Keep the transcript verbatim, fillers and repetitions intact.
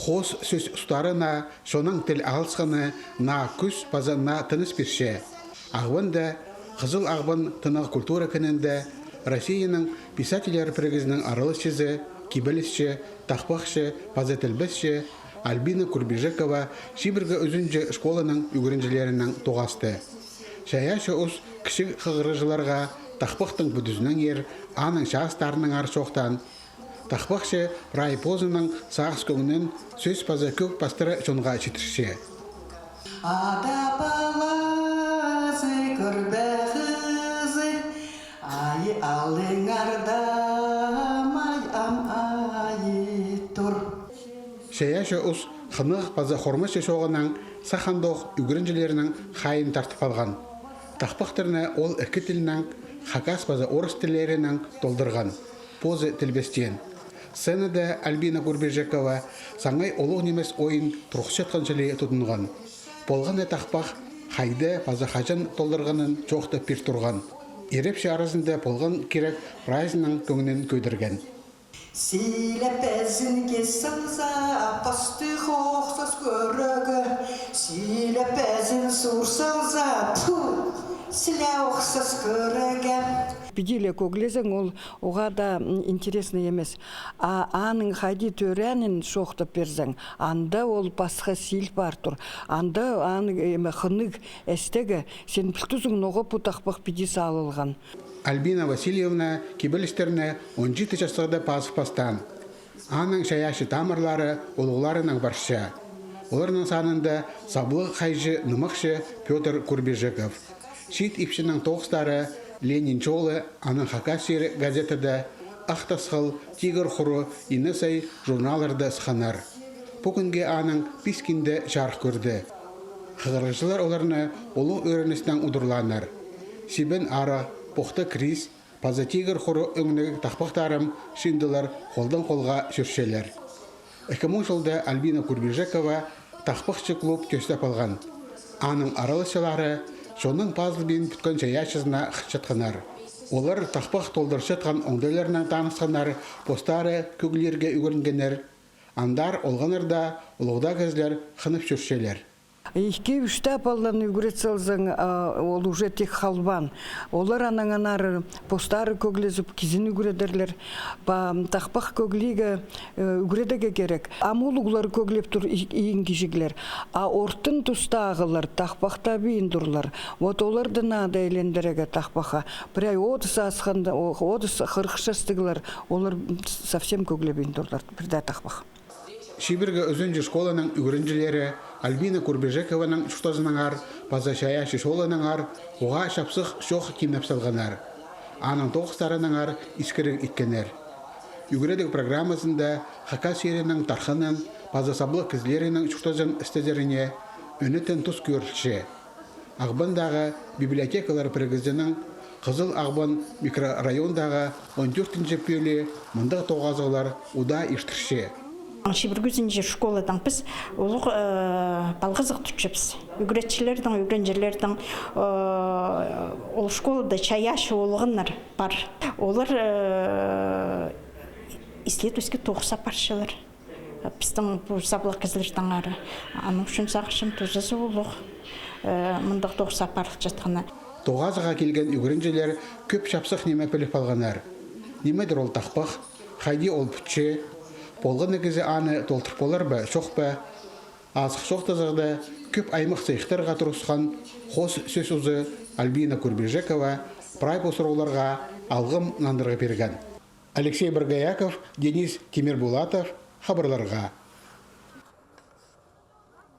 Хоос сӧс устарына чонның тіл алысханы наа кӱс паза наа тыныс пирче. Ағбанда, Хызыл Ағбан тынағ культура кінінде, Россияның писательлер пірігізінің араласчызы, кибелісчі, тахпахчы паза тілбесчі Альбина Курбижекова Чибіргі ӱзінҷі школаның ӱгренҷілерінең тоғасты. Чайаачы ус кічіг хығырығҷыларға тахпахтың пӱдізінеңер, аның чазыттарынаңар чоохтаан. Тахпахчы прай позының сағыс кӧңнін сӧс паза кӧг пастыра чонға читірче. Ада палазы, кӧрбе хызы, айы алыңарда май ам айы тур. Чайаачы ус хынығ паза хормачы чооғынаң сах андох ӱгренҷілерінің хайиин тартып алған. Тахпахтарны ол ікі тілнең, хакас паза орыс тіллерінең толдырған. Позы тілбестеен. Сценада Альбина Курбижекова саңай олуғ нимес ойын турғысчатхан чіли тудынған. Полған на тахпах хайда паза хаҷан толдырғанын чоохтап пир турған. Ирепчі аразында полған кирек прайзының кӧңнін кӧдірген. Силепезін кис салза, апасты охсас кӧрерге. Силепезін сур салза, пу, сіле охсас кӧрерге. Піди ле кӧглезең, ол оға даа, м, интересный нимес. А аның хайди тӧреенін чоохтап пирзең, анда ол пасха сил пар тур. Анда аның, эме, хынығ, эстегі, син пілтӱзің, ноға пу тахпах піди салылған. Альбина Васильевна кибелістерні он читі частығда пазып пастаан. Аның чайаачы тамырлары улуғларынаң парча. Оларның санында саблығ хайҷы-нымахчы Пётр Курбижеков. Чиит ипчінің тоғыстары «Ленин чолы», «Аның Хакас чирі» газетада, «Ах тасхыл», «Тигір хуру», «Ине сай» журналларда сыхханнар. Пу кӱнге аның пис кинде чарых кӧрді. Хығырығҷылар оларны улуғ ӧріністең удурлааннар. «Сибен арығ», «Похта крис» паза «Тигір хуру» ӧңніг тахпахтарым чыындылар холдаң холға чӧрчелер. Ікі муң чылда Альбина Курбижекова тахпахчы клуб тӧстеп алған. Аның араласчылары чонның пазылбин пӱткен чайаачызына хынчатханнар. Олар тахпах толдырчатхан оңдайларнаң танысханнар, постары кӧглирге ӱгренгеннер. Андар олғаннар даа, улуғ даа кізілер хынып чӧрчелер. Ікі-ӱс дее палаларны ӱгрет салзаң, а, ол уже тек халбаан. Олар анаң анар постары кӧглезіп, кізін ӱгредерлер. Па, тахпах кӧглиге, э, ӱгредерге кирек. Ам улуғлар кӧглеп тур, и-, иң кічіглер. А ортын тустағылар тахпах табиин турлар. Вот оларды надо айландырарға тахпахха. Прай отыс асханда, о-, отыс, хырых частығлар, олар совсем кӧглебин турлар. Пір дее тахпах. Чибіргі ӱзінҷі школаның ӱгренҷілері Альбина Курбижекованың чуртазынаңар паза чайаачы чолынаңар уғаа чапсых чоох тимнеп салғаннар. Аның тоғыстарынаңар искіріг иткеннер. Ӱгредіг программазында Хакас чирінің тархынын паза саблығ кізілерінің чуртазын істезеріне ӧнетін тус кӧрілче. Ағбандағы библиотекалар пірігізінің Хызыл Ағбан микрорайондағы он тӧртінҷі пӧлии мындағ тоғазығлар удаа иртірче. Чибіргі ӱзінҷі школадаң піс улуғ, э, палғазығ тутчабыс. Ӱгретчілернің, ӱгренҷілернің, э, ол школада чайаачы олғаннар пар. Олар, э, исследовательский тоғыс апарчалар. Пістің пу саблығ кізілердеңер. Аның ӱчӱн сағынчам, тузазы улуғ, э, мындағ тоғыс апарылчатханы. Тоғазыға килген ӱгренҷілер кӧп чапсых ниме піліп алғаннар. Нимедір ол тахпах, хайди ол пӱтче, полған на кізі аны толдырып полар ба, чох па? Азых чоохтазығда, кӧп аймах сыйыхтарға турысхан хоос сӧс узы Альбина Курбижекова прай пу сурығларға алғым нандырғы пирген. Алексей Боргояков, Денис Тимирбулатов, хабарларға.